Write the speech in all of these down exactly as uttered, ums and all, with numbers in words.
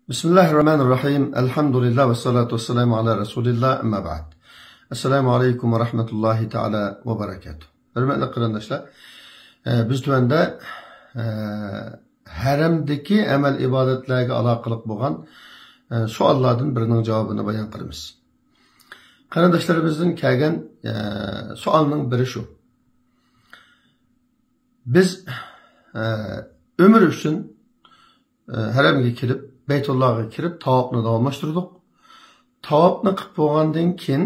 بىسمىللاھىررەھمانىررەھىم. ئەلھەمدۇلىللا ۋەسسالاتۇ ۋەسسالامۇ ئالا رەسۇلىللا، ئەمما بەئد. ئەسسالامۇ ئەلەيكۇم ۋەرەھمەتۇللاھى تائالا ۋەبەرەكاتۇھ. ھۆرمەتلىك قېرىنداشلار، ئە، بىز تۆۋەندە، ئە، ھەرەمدىكى ئەمەل ئىبادەتلەرگە ئالاقىلىق بولغان، ئە، سوئاللاردىن بىرىنىڭ جاۋابىنى بايان قىلىمىز. قېرىنداشلىرىمىزدىن كەلگەن، ئە، سوئالنىڭ بىرى شۇ. بىز، ئە، ئۆمرە ئۈچۈن، ئە، ھەرەمگە كېلىپ، بەيتۇللاغا كىرىپ، تاۋاپنى داۋاملاشتۇردۇق. تاۋاپنى قىلىپ بولغاندىن كېيىن،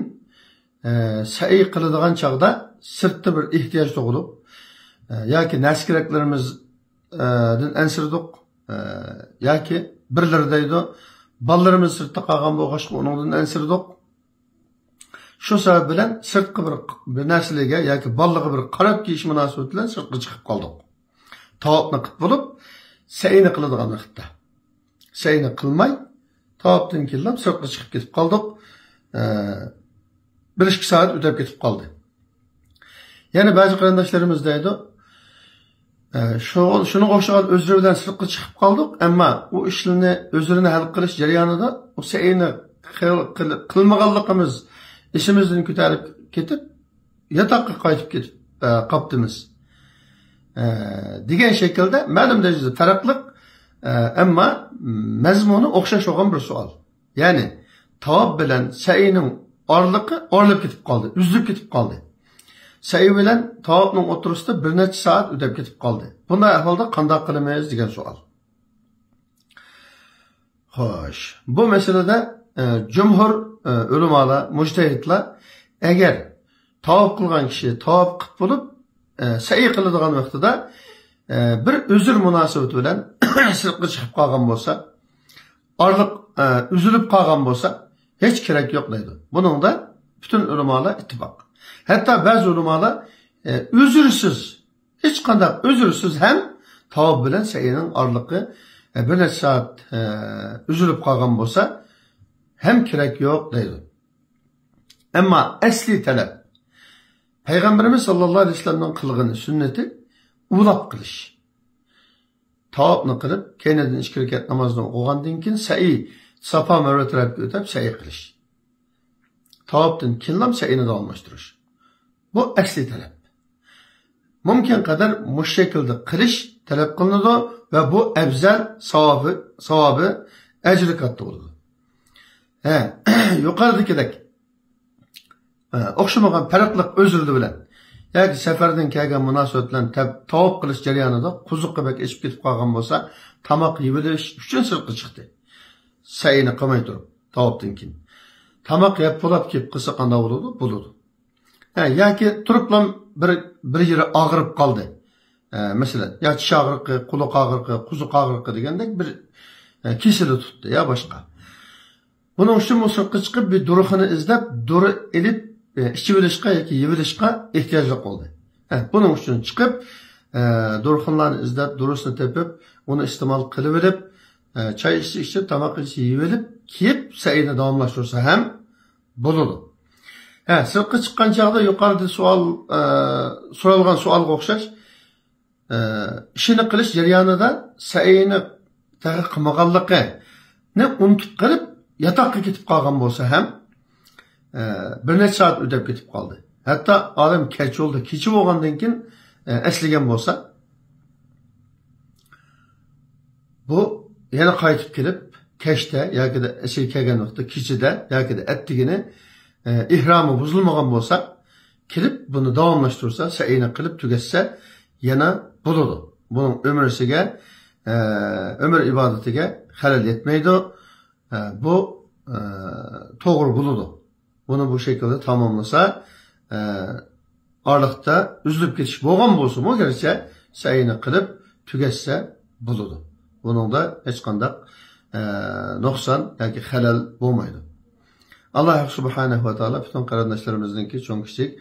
ئە، سەئي قىلىدىغان چاغدا سىرتتا بىر ئېھتىياج تۇغۇلۇپ، ئە، ياكى نەرسە-كېرەكلىرىمىز، ئە، دىن ئەنسىرىدۇق، ئە، ياكى بىرلىرى دەيدۇ، بالىلىرىمىز سىرتتا قالغان بولغاچقا ئۇنىڭدىن ئەنسىرىدۇق. شۇ سەۋەب بىلەن سىرتقا بىر، بىر نەرسىلەرگە ياكى بالىلىرىغا بىر قاراپ كېلىش مۇناسىۋىتى بىلەن سىرتقا چىقىپ قالدۇق. تاۋاپنى قىلىپ بولۇپ، سەئينى قىلىدىغان ۋاقىتتا. سەئينى قىلماي، تاۋاپتىن كېيىنلا سىرتقا چىقىپ كېتىپ قالدۇق. ئە، بىر ئىككى سائەت ئۆتۈپ كېتىپ قالدى. يەنە بەزى قېرىنداشلىرىمىز دەيدۇ، ئە، شۇ، شۇنىڭغا ئوخشىغان ئۆزرە بىلەن سىرتقا چىقىپ قالدۇق، ئەمما ئۇ ئىشلارنى ئۆزرىنى ھەل قىلىش جەريانىدا ئۇ سەئينى قىل-، قىل-، قىلمىغانلىقىمىز ئېسىمىزدىن كۆتەرىلىپ كېتىپ، ياتاققا قايتىپ كېتىپ، ئە، قاپتىمىز. ئە، دېگەن شەكىلدە مەلۇم دەرىجىدە پەرقلىق، ئە، ئەمما مەزمۇنى ئوخشاش بولغان بىر سوئال. يەنى تاۋاپ بىلەن سەئينىڭ ئارىلىقى ئايرىلىپ كېتىپ قالدى، ئۈزۈلۈپ كېتىپ قالدى. سەئي بىلەن تاۋاپنىڭ ئوتتۇرىسىدا بىر نەچچە سائەت ئۆتۈپ كېتىپ قالدى. بۇنداق ئەھۋالدا قانداق قىلىمىز دېگەن سوئال. خوش، بۇ مەسىلىدە، ئە، جۇمھۇر، ئە، ئۆلىمالار، مۇجتەھىدلار ئەگەر تاۋاپ قىلغان كىشى تاۋاپ قىلىپ بولۇپ، ئە، سەئي قىلىدىغان ۋاقتىدا، ئە، بىر ئۆزۈر مۇناسىۋىتى بىلەن سىرتقا چىقىپ قالغان بولسا، ئارىلىق، ئە، ئۈزۈلۈپ قالغان بولسا، ھېچ كېرەك يوق دەيدۇ. بۇنىڭدا پۈتۈن ئۆلىمالار ئىتتىپاق. ھەتتا بەزى ئۆلىمالار، ئە، ئۆزۈرسىز، ھېچقانداق ئۆزۈرسىز ھەم تاۋاپ بىلەن سەئينىڭ ئارىلىقى، ئە، بىر نەچچە سائەت، ئە، ئۈزۈلۈپ قالغان بولسا، ھەم كېرەك يوق دەيدۇ. ئەمما ئەسلىي تەلەپ، پەيغەمبىرىمىز ساللاللاھۇ ئەلەيھى ۋەسەللەمنىڭ قىلغىنى، سۈننىتى ئۇلاپ قىلىش. تاۋاپنى قىلىپ، كەينىدىن ئىككى رەكەت نامازنى ئوقۇغاندىن كېيىن سەئي، ساپا مەرۋە تەرەپكە ئۆتۈپ سەئي قىلىش. تاۋاپتىن كېيىنلا سەئينى داۋاملاشتۇرۇش. بۇ ئەسلىي تەلەپ. مۇمكىن قەدەر مۇشۇ شەكىلدە قىلىش تەلەپ قىلىنىدۇ ۋە بۇ ئەۋزەل، ساۋابى، ساۋابى، ئەجرى كاتتا بولىدۇ. ھە، يۇقىرىدىكىدەك، ئە، ئوخشىمىغان پەرقلىق ئۆزرىلىرى بىلەن ياكى سەپەردىن كەلگەن مۇناسىۋەت بىلەن تەپ-، تاۋاپ قىلىش جەريانىدا قوزۇقى بەك ئېشىپ كېتىپ قالغان بولسا، تاماق يېۋېلىش ئۈچۈن سىرتقا چىقتى. سەئينى قىلماي تۇرۇپ، تاۋاپتىن كېيىن. تاماق يەپ بولاپ كېلىپ قىلسا قانداق بولىدۇ؟ بولىدۇ. ھە، ياكى تۇرۇپلا بىر، بىر يېرى ئاغرىپ قالدى. ئە، مەسىلەن، يا چىش ئاغرىقى، قۇلىقى ئاغرىقى، قوزۇقى ئاغرىقى دېگەندەك بىر، ئە، كېسىلى تۇتتى يا باشقا. بۇنىڭ ئۈچۈن بۇ سىرتقا چىقىپ، بىر دورىخانا ئىزدەپ، دورا ئېلىپ، ئە، ئىچىۋېلىشقا ياكى يېۋېلىشقا ئېھتىياجلىق بولدى. ھە، بۇنىڭ ئۈچۈن چىقىپ، ئە، دورىخانىلارنى ئىزدەپ، دورىسىنى تېپىپ، ئۇنى ئىستېمال قىلىۋېلىپ، ئە، چاي ئىچسە ئىچىپ، تاماق يېسە يېيىۋېلىپ، كېيىپ سەئينى داۋاملاشتۇرسا ھەم بولىدۇ. ھە، سىرتقا چىققان چاغدا يۇقىرىدا سوئال، ئە، سورالغان سوئالغا ئوخشاش، ئە، ئىشىنى قىلىش جەريانىدا سەئينى تېخى قىلمىغانلىقىنى ئۇنتۇپ قېلىپ، ياتاققا كېتىپ قالغان بولسا ھەم، ئە، بىر نەچچە سائەت ئۆتۈپ كېتىپ قالدى. ھەتتا ئادەم كەچ يولدا، كېچە بولغاندىن كېيىن، ئە، ئەسلىگەن بولسا، بۇ يەنە قايتىپ كېلىپ، كەچتە ياكىدا ئەسلىگە كەلگەن ۋاقىتتا كېچىدە ياكىدا ئەتىگىنى، ئە، ئېھرامى بۇزۇلمىغان بولسا، كېلىپ بۇنى داۋاملاشتۇرسا، سەئينى قىلىپ تۈگەتسە، يەنە بولىدۇ. بۇنىڭ ئۆمرىسىگە، ئە، ئۆمرە ئىبادىتىگە خەلەل يەتمەيدۇ. ئە، بۇ، ئە، توغرا بولىدۇ. بۇنى بۇ شەكىلدە تاماملىسا، ئە، ئارىلىقتا ئۈزۈلۈپ كېتىش بولغان بولسىمۇ، گەرچە سەئينى قىلىپ تۈگەتسە بولىدۇ. بۇنىڭدا ھېچقانداق، ئە، نۇقسان ياكى خەلەل بولمايدۇ. ئاللاھ سۇبھانەھۇ ۋە تائالا پۈتۈن قېرىنداشلىرىمىزنىڭكى چوڭ كىچىك،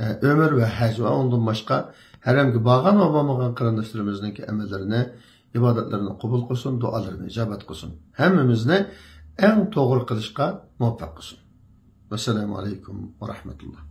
ئە، ئۆمرە ۋە ھەج ۋە ئۇنىڭدىن باشقا ھەرەمگە بارغان ۋە بارمىغان قېرىنداشلىرىمىزنىڭكى ئەمەللىرىنى، ئىبادەتلىرىنى قوبۇل قىلسۇن، دۇئالىرىنى ئىجابەت قىلسۇن. ھەممىمىزنى ئەڭ توغرا قىلىشقا مۇۋەپپەق قىلسۇن. ۋەسسالامۇ ئەلەيكۇم ۋە رەھمەتۇللاھ.